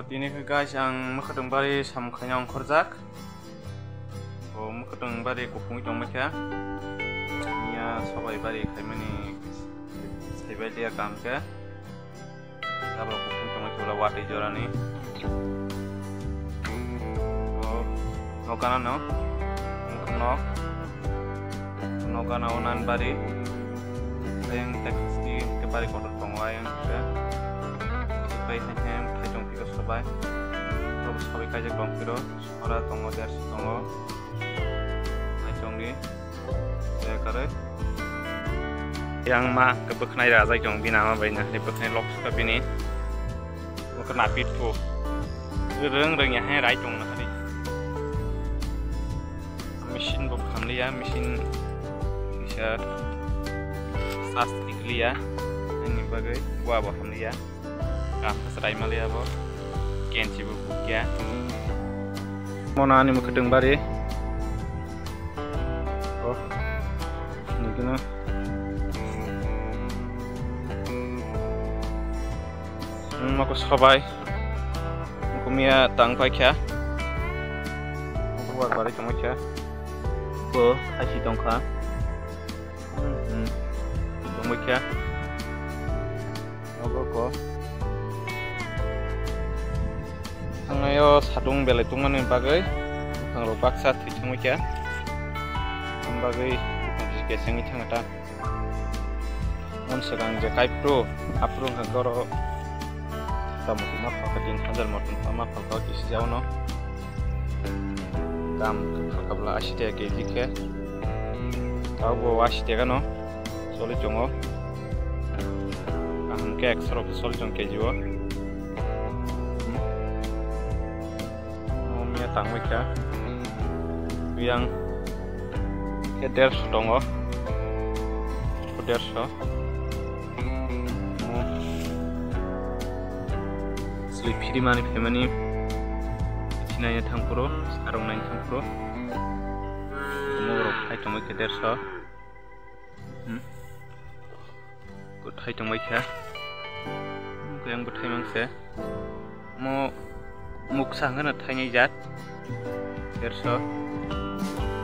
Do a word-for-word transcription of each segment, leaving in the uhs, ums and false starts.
Tini khe guys, ang mwkhwtwng bari samung khaina ongkhorjak. O mwkhwtwng bari kuphungwi tongbaikha. Miya sobai bari khaimani saibai liya kaham khe. Tabuk kuphung tongwi thula watwi jorani. O nokana no. Nok. Nokana o nan bari. Ayang taxi ke bari kotor tongo ayang ke. Pai hem thai tong phiro sobai. Ro sobai kaijak tong phiro. Sora tongo, derso tongo. Nai tongdi. Ekaroi. Yang ma ke bwkhnai rajai tong bini ama bai na, bwkhnai lok suka bini. Bwkha napit phu. Rwng rwng ya hai rai tong na hari. Machine bo khamliya, machine kisa sas tikliya. Ani bagwi gua bo hamliya. Kaham khe chwrai maliya bo. Kenchi bo bukya. Mono ani mwkhwtwng bari. Oh. Nugino. Moko sobai. Moko miya tang paikha. Moko bar bari tongkha. Bo haisi tongkha. Hmm. Tongkha. Nogo ko. Thangnaio satung belai tongmani bagwi bwkhangrok baksa thwi thangwi kha. Ang bagwi bwkhang kesengwi thangta. Mon swkang je kaipro, aphuru wngkha goro. Tamoni ma phalkha tin hajar motom ma phalkha kisi jaono. Dam phalkabla ashi taka kg khe. Taubo ashi taka no. Choli tongo. Kaham khe ekshorok choli tong kg o. Miya tangwi kha. Yang khe derso tongo. Derso. Sli phiri mani phaimani. Sinai thangphuru, sarong nai thangphuru. Mo rok phai tongwi khe derso. Hmm. Kwthai tongbai kha. Khe ang bwthai mang se. Mo muksa hwnkheno thainai jat. Derso.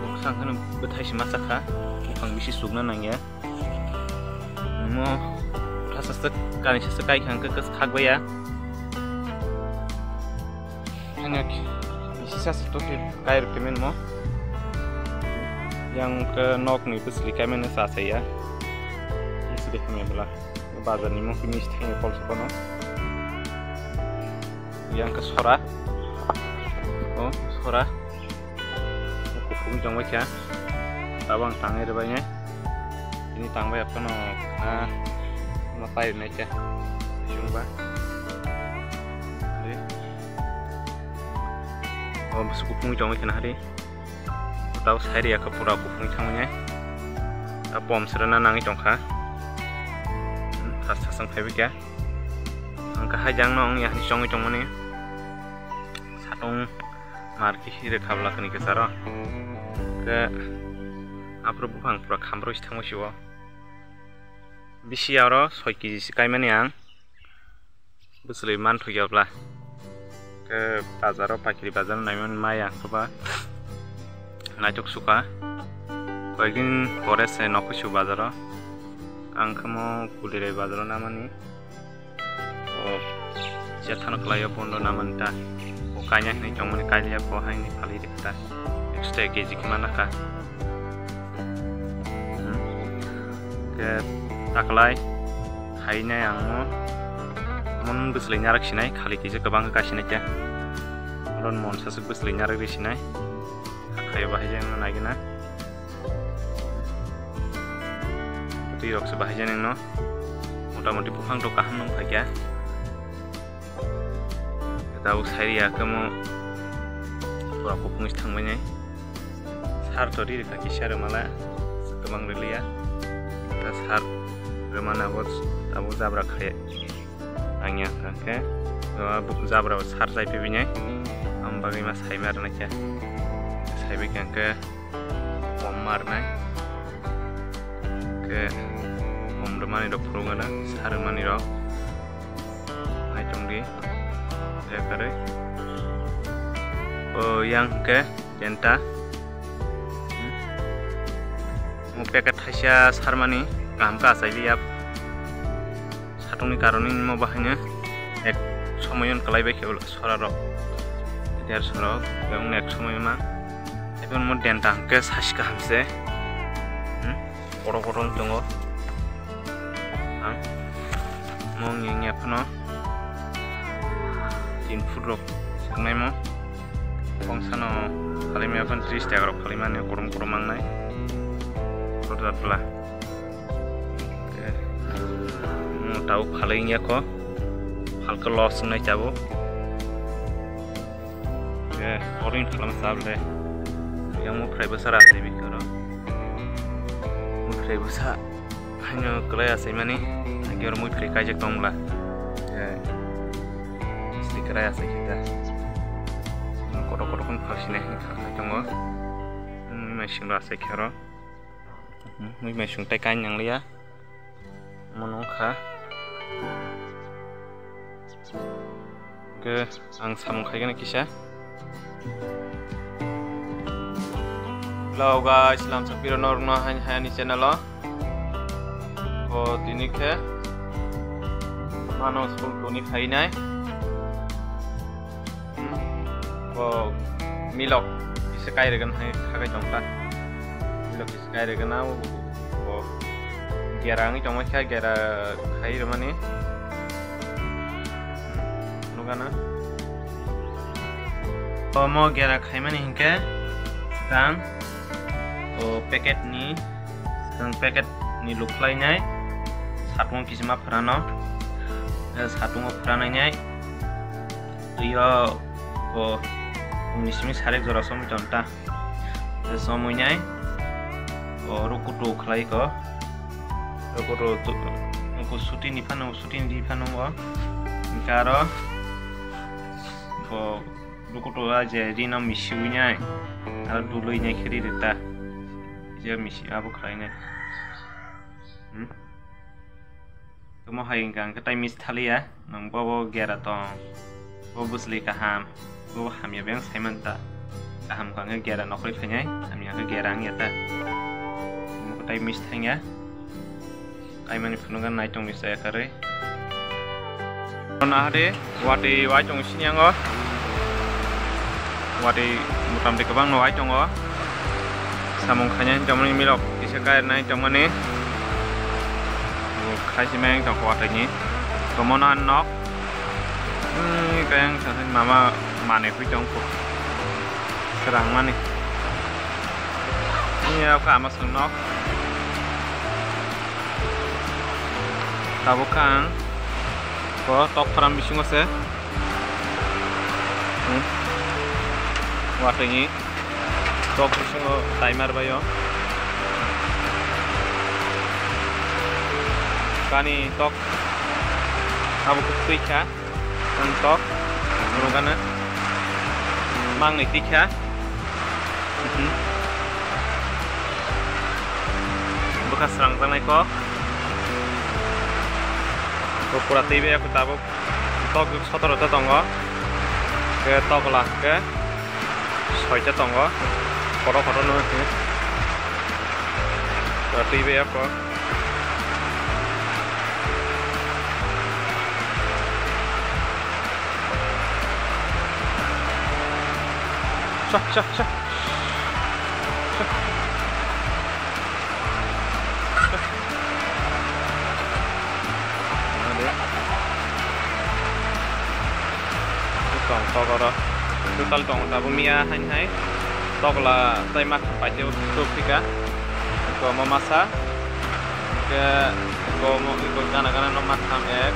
Muksa hwnkheno bwthai se masa kha. Buphang bisi sukna nangya. Mo thasa se kani se kai kha hwnkhe kwskhak baiya. Ani bisi sa se toke kai rok temen mo. Yang ke nok ni bwsli kai mene sa saya. Bwsli khamya bwla. Bazar ni mukti misti thangya kol sokano. Yang ke sora. O sora. Kuphung tongbai kha. Tabang tangai rwbai ne. Ini tangbai aphano na ma pai nai kha. Jumba. Hari. O bwswk kuphung tongwi khna hari. Tau sai rwya kha pura kuphung thangwi nai. Ta pom srana nangwi tongkha. Thas thas wng phaibai kha. Ang kha haijak no wng ya hai chongwi tongmani. Satung mar khe hire khabla kani kwcharo. Khe aphuru buphang pura khamrwi thangwi sio. Bisi aro soi kg se kaimani ang. Bwswlwi manthokya bwla. Khe bazaro paikri bazaro naimani maya hwnkhe ba naitok sukha. Koyekdin pore se nokhusu bazaro. Ang khe mo Kulirai bazaro namani. O jethano kwlaio bondo namani ta. O kanya hinwi tongmani kailia ko haini phalwi rikha ta. Ekso taka kg khe mana kha. Hmm. Khe taklai khainai ang mo. Mon bwswlwi narak sinai khali kisa kwbang khe kasinai khe. Ron mon saswk bwswlwi narak ri sinai. Khaio bahai jeng naigina. Twi rok se bahai jeng no. Motamoti buphang to kaham nung phaikya. Tabuk sai rwya khe mo pura kuphung se thangbai nai. Sar to ri rwkha kisa rwmala kwbang rwliya. Ta sar rwmana bo tabuk jabra khai ang ya kha khe. Jabra bo sar chai phi bini. Am bagwi ma sai ma rwna khe. Sai bai khe ang khe pom ma rwnai. Khe pom rwmani rok phuru gana sar rwmani rok. Nai tongdi. Ek Kwrwi. O yang hwnkhe denta. Mo packet thaisa sarmani kaham khe achailiya. Satungni karonwi mo bahaino ek somoyon kwlaibai khe ulo sorarok. Dersorok, ebong ek somoyoma. Ebong mo denta hwnkhe sasi kaham se. Hmm? Kotor kotor wng tongo. Ang mo wngya wngya phano tin foot rok soknaimo. Kongsano phalwi maya phano tris taka rok phalwi mani korom korom mangnai. Kotor jat bwla. Mo tabuk phalwi wngya kho. Phalkhe loss wngnai tabuk. Eh, orange phalma chap le. Yang mo phrai bwsa ra tei bikoro. Mo phrai bwsa. Haino kwlai achaimani, haikheno mui phri kaijak tongla. Eh, sini kwlai achai khe ta. Kotor kotor kheno phalsinai hwnwi kha khai tongo. Mui mai singla achai khe oro. Mui mai sing tai kain nangliya. Mono wngkha. Hwnkhe ang samung khaigano kisa. Hello guys, lamsa piro norokno hain hayani channel o. O tini khe mano school tuni khainai. Hmm. O milok kisa kai rwgwna hai khagai tongkha. Milok kisa kai rwgwna o, o gera wngwi tongmani kha, gera khai rwmani. Nukana. Omo gera khaimani hinkhe tang o packet ni, tang packet ni luk khlainai satungo kisima phrano, eh, satungo phranainai twiyo o unis simi sarek jora somoi tonta. Tei somoi nai o rukutu khlai ko. Rukutu tu-, nuku suti ni phano, suti ni phano o. Hingke aro bo rukutu a je rino misiwi nai. Aro dului nai khe ri rita. Je misi abo khlai nai. Hmm? Tamo hai hwnka hwnkhe tai mis thaliya, nwng bobo gera tong, bo bwsli kaham, bo hamya beng saimanta. Kaham wngkha hwnkhe gera nokhorwi phainai, hamya hwnkhe gera wngya ta. Omo tai mis thangya, kaimani phunukha nai tongni chaya karwi. Nahari. Watwi wai tongo sini yango. Watwi motamtwi kwbangno wai tongo. Samung khainai tongmani milok kisa kairnai tongmani. Khaisi mai tongkha watwini. Tomono ang nok. Hmm, kayang sasai mama manwi phui tongkho. Swrangmani. Ini ako ama song nok. Tabuk kha ang bo tok pharam bisingo se, hmm, watwini tok bisingo timer bai o kani tok abo khe twi kha. Ang tok rwgana mangnwi tikha. Mhm. Bwkha srangjaknai kok. Bo pura twi bai tabuk tok sotoro ta tongo. Ke tok la ke. Soita tongo, kotor kotor no, twi bai ako. Sa, sa, sa. Sa. Tong tok oro total tong tabuk miya haini hai tokla tei ma paiteo tuk thika komo masa ke komo iko gana gana no ma tham ek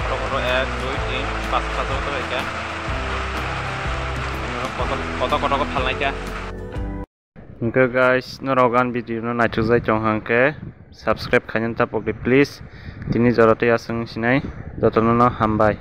oro oro ek dui tin pas pas oro oro eka koto koto koto phalnai kha. Hwnkhe guys, norok ani video no naithokjai tong hwnkhe subscribe khaina tapok di please. Tini jora tei aswk sinai jotono no hambai.